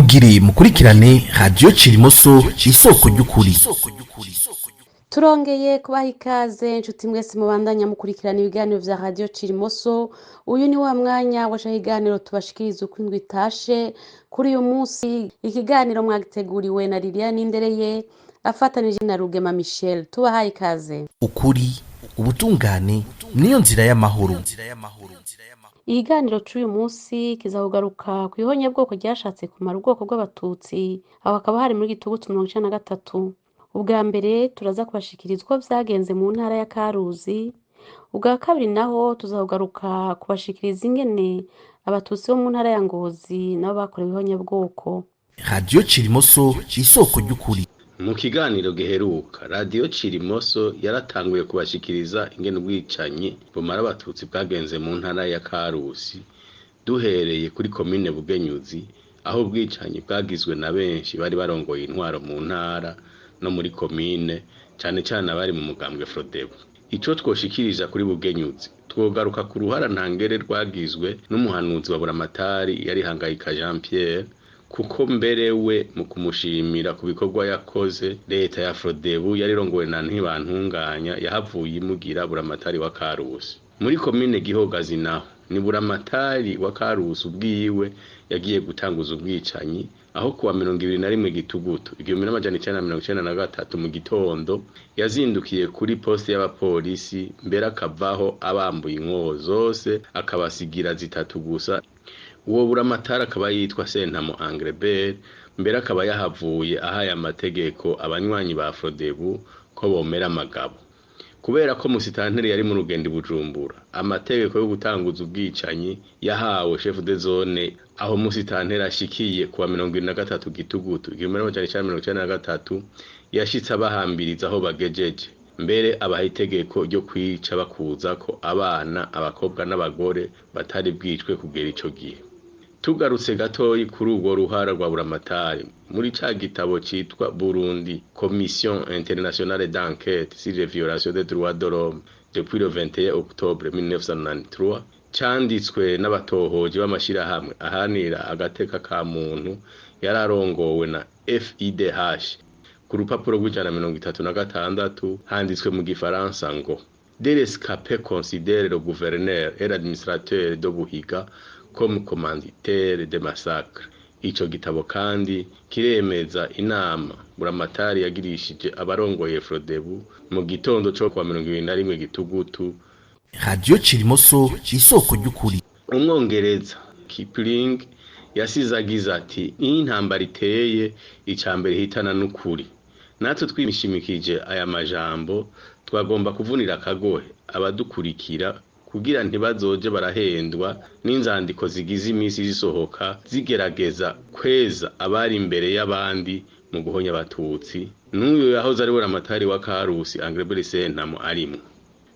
Mugire mukurikirane Radiyo Cirimoso, isoko ry'ukuri. Turongeye kubaha ikaze, inshuti mwese mubandanya mukurikirana ibiganiro vya Radiyo Cirimoso. Uyu ni wa mwanya waca ikiganiro tubashikiriza uko indwi itashe. Kuri uyu munsi ikiganiro mwagiteguriwe na Liliane Nindereye afatanije na Rugema Michel. Tubahaye ikaze. Ukuri, ubutungane niyo nzira y'amahoro. Ikiganiro c'uyu munsi kizakugaruka kw'ihonyabwoko ryashatse kumara ubwoko bw'Abatutsi, aho hakaba hari muri Gitugutu 93. Ubwa mbere turaza kubashikiriza uko vyagenze mu ntara ya Karuzi. Ubwa kabiri naho tuzakugaruka kubashikiriza ingene Abatutsi bo mu ntara ya Ngozi nabo bakorewe ihonyabwoko. Radiyo Cirimoso, isoko ry'ukuri. Mu kiganiro giheruka, Radiyo Cirimoso yaratanguye kubashikiriza ingene ubwicanyi bumara Abatutsi bwagenze mu ntara ya Karusi, duhereye kuri komine Bugenyuzi, aho ubwicanyi bwagizwe na benshi bari barongoye intwaro mu ntara no muri komine, cane cane abari mu mugambwe Frodebu. Ico twoshikiriza kuri Bugenyuzi, twogaruka ku ruhara ntangere rwagizwe n'umuhanuzi wa Buramatari yari Hangayika Jean Pierre, kuko mbere we mu kumushimira ku bikorwa yakoze, leta ya Frodebu yarirongowe na Ntibantunganya yahavuye imugira Buramatari wa Karusi. Muri komine Gihogazi naho ni Buramatari wa Karusi ubwiwe yagiye gutanguza ubwicanyi, aho kuwa 21 Gitugutu 1993 mu gitondo yazindukiye kuri poste y'abapolisi, mbere akavaho abambuye inkoho zose, akabasigira zitatu gusa. Uwo Buramatari akaba yitwa Sentamo Angrebert, mbere akaba yahavuye ahaye amategeko abanywanyi ba Frodebu ko bomera amagabo. Kubera ko musitanteri yari mu rugendo i Bujumbura, amategeko yo gutanguza ubwicanyi yahawe chef de zone. Aho musitanteri ashikiye kuwa 23 Gitugutu 1993, yashitse abahambiriza aho bagejeje, mbere abaha itegeko ryo kwica bakuzako abana, abakobwa n'abagore batari bwicwe kugera ico gihe. Tugarutse gatoyi kuri urwo ruhara rwa Buramatari, muri ca gitabo citwa Burundi, Commission internationale d'enquête sur les violations des droits de l'homme depuis le 21 octobre 1993, canditswe n'abatohoji b'amashirahamwe ahanira agateka ka muntu yararongowe na FIDH, ku rupapuro rw'136 handitswe mu gifaransa ngo: "Des rescapés considèrent le gouverneur et l'administrateur de Buhiga comme commanditaire des massacres." Ico gitabo kandi kiremeza inama Buramatari yagirishije abarongoye Frodebu mu gitondo co kuwa 21 Gitugutu. Radiyo Cirimoso, isoko ry'ukuri. Umwongereza Kipling yasize agize ati: "Iyo intambara iteye, icambere ihitana n'ukuri." Natwe twishimikije aya majambo, twagomba kuvunira akagohe abadukurikira kugira ntibazoje barahendwa n'inzandiko zigize imisi zisohoka zigerageza kweza abari imbere y'abandi mu guhonya Abatutsi, n'uyu yahoze ari Buramatari wa Karusi Angrebert Sentamo arimwo.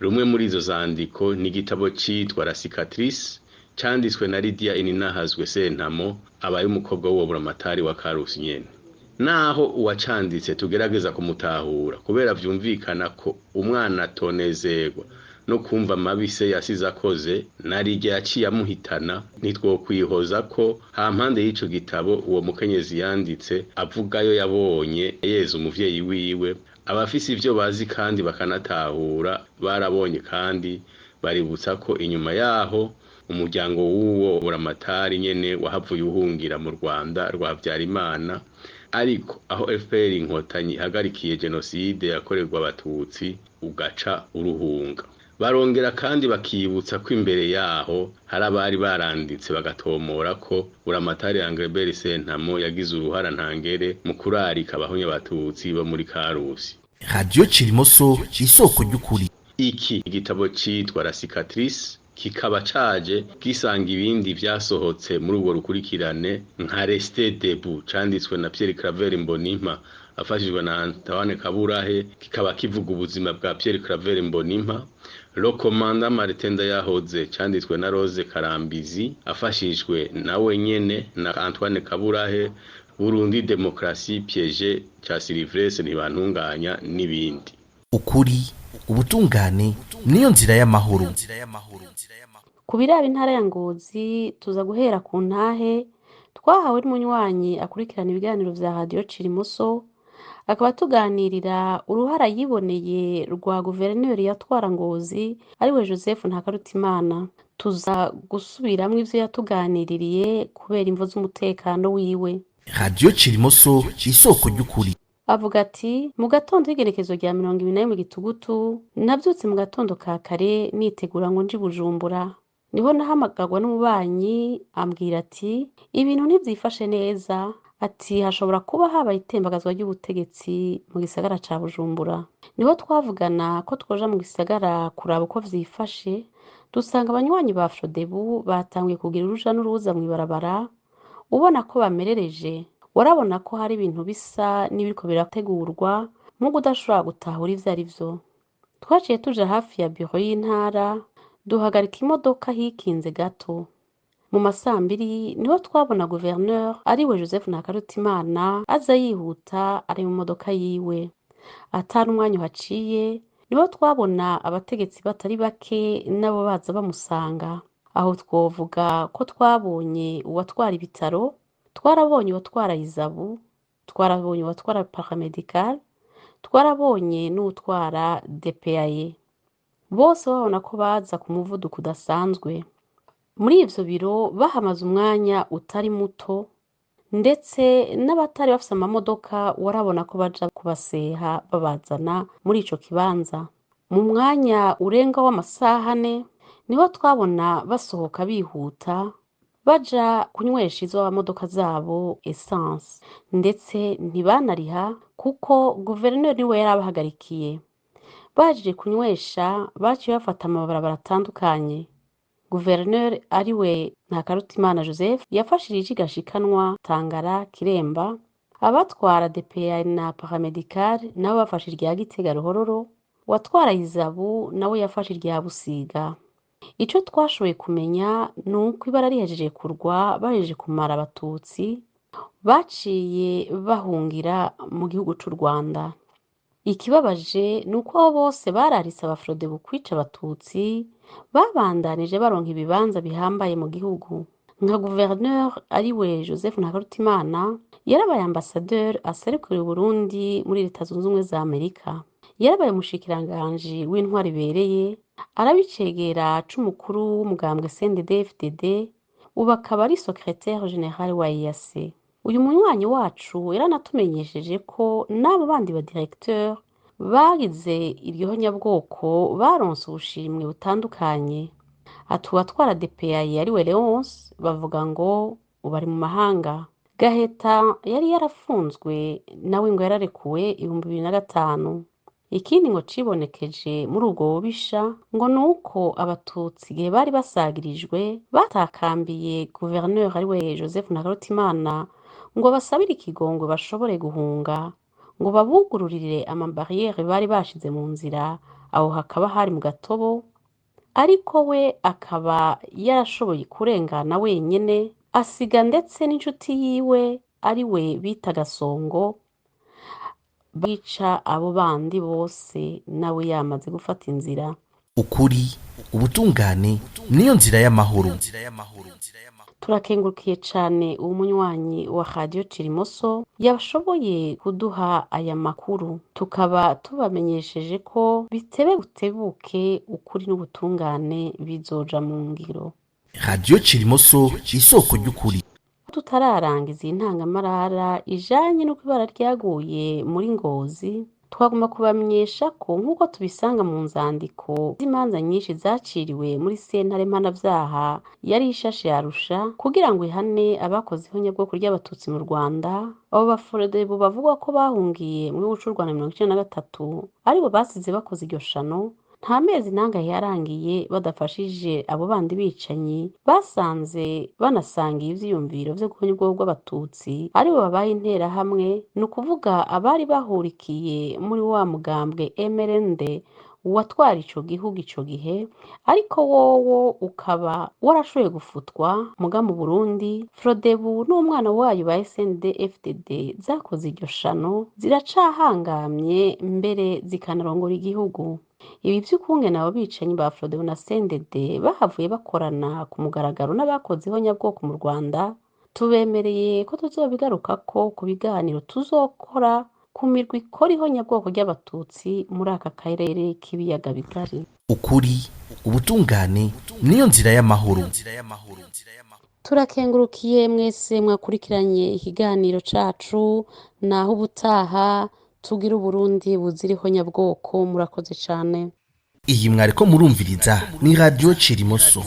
Rumwe muri izo zandiko ni igitabo citwa La Cicatrice, canditswe na Lydia Ininahazwe Sentamo, abaye umukobwa w'uwo Buramatari wa Karusi nyene. Naho uwacanditse tugerageza kumutahura, kubera vyumvikana ko umwana atonezerwa no kumva amabi se yasize akoze, narirya yaciye amuhitana, ntitwokwihoza ko hampande y'ico gitabo uwo mukenyezi yanditse avugayo yabonye yeza umuvyeyi wiwe. Abafise ivyo bazi kandi bakanatahura barabonye kandi baributsa ko inyuma yaho umuryango w'uwo Buramatari nyene wahavuye uhungira mu Rwanda rwa Habyarimana, ariko aho FPR Inkotanyi ihagarikiye jenoside yakorerwa Abatutsi ugaca uruhunga. Barongera kandi bakibutsa ko imbere yaho hari abari baranditse bagatomora ko Buramatari Angrebert Sentamo yagize uruhara ntangere mu kurarika abahonya Abatutsi bo muri Karusi. Radiyo Cirimoso, isoko ry'ukuri. Iki igitabo citwa La Cicatrice kikaba caje gisanga ibindi vyasohotse muri urwo rukurikirane, nka Rester debout canditswe na Pierre Claver Mbonimpa afashijwe na Antoine Kaburahe, kikaba kivuga ubuzima bwa Pierre Claver Mbonimpa, Le Commandant Martin Ndayahoze canditswe na Rose Karambizi afashijwe nawe nyene na Antoine Kaburahe, Burundi démocratie piégée ca Sylvestre Ntibantunganya n'ibindi. Ukuri, ubutungane niyo nzira y'amahoro. Ku biraba intara ya Ngozi, tuza guhera ku ntahe. Twahawe n'umunywanyi akurikirana ibiganiro vya radiyo Cirimoso, akaba atuganirira uruhara yiboneye rwa guverineri yatwara Ngozi ariwe Joseph Ntakarutimana. Tuza gusubiramwo ivyo yatuganiririye kubera imvo z'umutekano wiwe. Radiyo Cirimoso, isoko ry'ukuri. Avuga ati: mu gatondo y'igerekezo rya 21 Gitugutu, navyutse mu gatondo ka kare nitegura ngo nje i Bujumbura. Niho nahamagarwa n'umubanyi ambwira ati ibintu ntivyifashe neza, ati hashobora kuba habaye itembagazwa ry'ubutegetsi mu gisagara ca Bujumbura. Niho twavugana ko twoja mu gisagara kuraba uko vyifashe, dusanga abanywanyi ba Frodebu batanguye kugira uruja n'uruza mw'ibarabara, ubona ko bamerereje. Warabona ko hari ibintu bisa n'ibiriko birategurwa, muga udashobora gutahura ivyo ari vyo. Twaciye tuja hafi ya biro y'intara, duhagarika imodoka hikinze gato. Mu masambiri niho twabona guverineri ariwe Joseph Ntakarutimana aza yihuta ari mu modoka yiwe. Ata n'umwanya uhaciye, niho twabona abategetsi batari bake nabo baza bamusanga. Aho twovuga ko twabonye uwatwara ibitaro, twarabonye uwatwara Izabu, twarabonye uwatwara paramedical, twarabonye n'uwutwara DPAE. Bose babona ko baza ku muvuduko udasanzwe. Muri ivyo biro bahamaze umwanya utari muto, ndetse n'abatari bafise amamodoka warabona ko baja kubaseha babazana muri ico kibanza. Mu mwanya urenga w'amasaha ane niho twabona basohoka bihuta baja kunywesha izo modoka zabo essence, ndetse ntibanariha kuko guverineri niwe yari abahagarikiye. Bahejeje kunywesha baciye bafata amabarabara atandukanye. Guverineri ariwe Ntakarutimana Joseph yafashe iriji Gashikanwa, Tangara, Kiremba. Abatwara DPA na paramedical nabo bafashe irya Gitega Ruhororo, uwatwara Izabu nawe yafashe irya Busiga. Ico twashoboye kumenya ni uko ibara rihejeje kurwa, bahejeje kumara abatutsi, baciye bahungira mu gihugu c'u Rwanda. Ikibabaje ni uko abo bose bararitse abafrodebu kwica abatutsi, babandanije baronka ibibanza bihambaye mu gihugu. Nka guverineri ariwe Joseph Ntakarutimana yarabaye ambasaderi aserukira Uburundi muri Leta Zunze Ubumwe za Amerika. Yarabaye umushikiranganji w'intwaro ibereye, arabicegera c'umukuru w'umugambwe CNDD-FDD, ubu akaba ari secrétaire général wa EAC. Uyu munywanyi wacu yaranatumenyesheje ko n'abo bandi ba directeur bagize iryo honyabwoko baronse ubushimwe butandukanye. Ati uwatwara DPA ariwe Leonce bavuga ngo ubu ari mu mahanga. Gaheta yari yarafunzwe nawe ngo yararekuwe 2005. Ikindi ngo cibonekeje muri ubwo bubisha ngo ni uko abatutsi igihe bari basagirijwe batakambiye guverineri ariwe Joseph Ntakarutimana ngo basabire ikigongwe bashobore guhunga, ngo babugururire amabariyeri bari bashize mu nzira, aho hakaba hari mu Gatobo, ariko we akaba yarashoboye kurengana wenyene, asiga ndetse n'inshuti yiwe ariwe bita Gasongo, bica abo bandi bose nawe yamaze gufata inzira. Ukuri, ubutungane niyo nzira y'amahoro. Turakengurukiye cane uwo munywanyi wa radiyo Cirimoso yashoboye kuduha aya makuru, tukaba tubamenyesheje ko bitebe butebuke ukuri n'ubutungane bizoja mu ngiro. Radiyo Cirimoso, isoko ry'ukuri. Tutararangiza iyi ntangamarara ijanye n'uko ibara ryaguye muri Ngozi, twagomba kubamenyesha ko nk'uko tubisanga mu nzandiko z'imanza nyinshi zaciriwe muri sentare mpanavyaha yari ishashe Arusha kugira ngo ihane abakoze ihonyabwoko ry'abatutsi mu Rwanda, abo baforedebu bavugwa ko bahungiye mu gihugu c'u Rwanda 93 aribo basize bakoze iryo shano. Nta mezi nangahe yarangiye badafashije abo bandi bicanyi basanze banasangiye ivyiyumviro vyo guhonya ubwoko bw'abatutsi, aribo babaye interahamwe, ni ukuvuga abari bahurikiye muri wa mugambwe MRND watwara ico gihugu ico gihe, ariko wowo ukaba warashoboye gufutwa muga mu Burundi. Frodebu n'umwana wayo ba SND FDD zakoze iryo shano ziracahangamye, mbere zikanarongora igihugu. Ibi vy'ukungene abo bicanyi ba Frodebu na CNDD bahavuye bakorana ku mugaragaro n'abakoze ihonyabwoko mu Rwanda Tubemereye ko tuzobigarukako ku biganiro tuzokora ku mirwi ikora ihonyabwoko ry'abatutsi muri aka karere k'ibiyaga bigari. Ukuri, ubutungane niyo nzira y'amahoro. Turakengurukiye mwese mwakurikiranye ikiganiro cacu, naho ubutaha tugira Uburundi buzira ihonyabwoko. Murakoze cane. Iyi mwariko murumviriza ni Radio Cirimoso.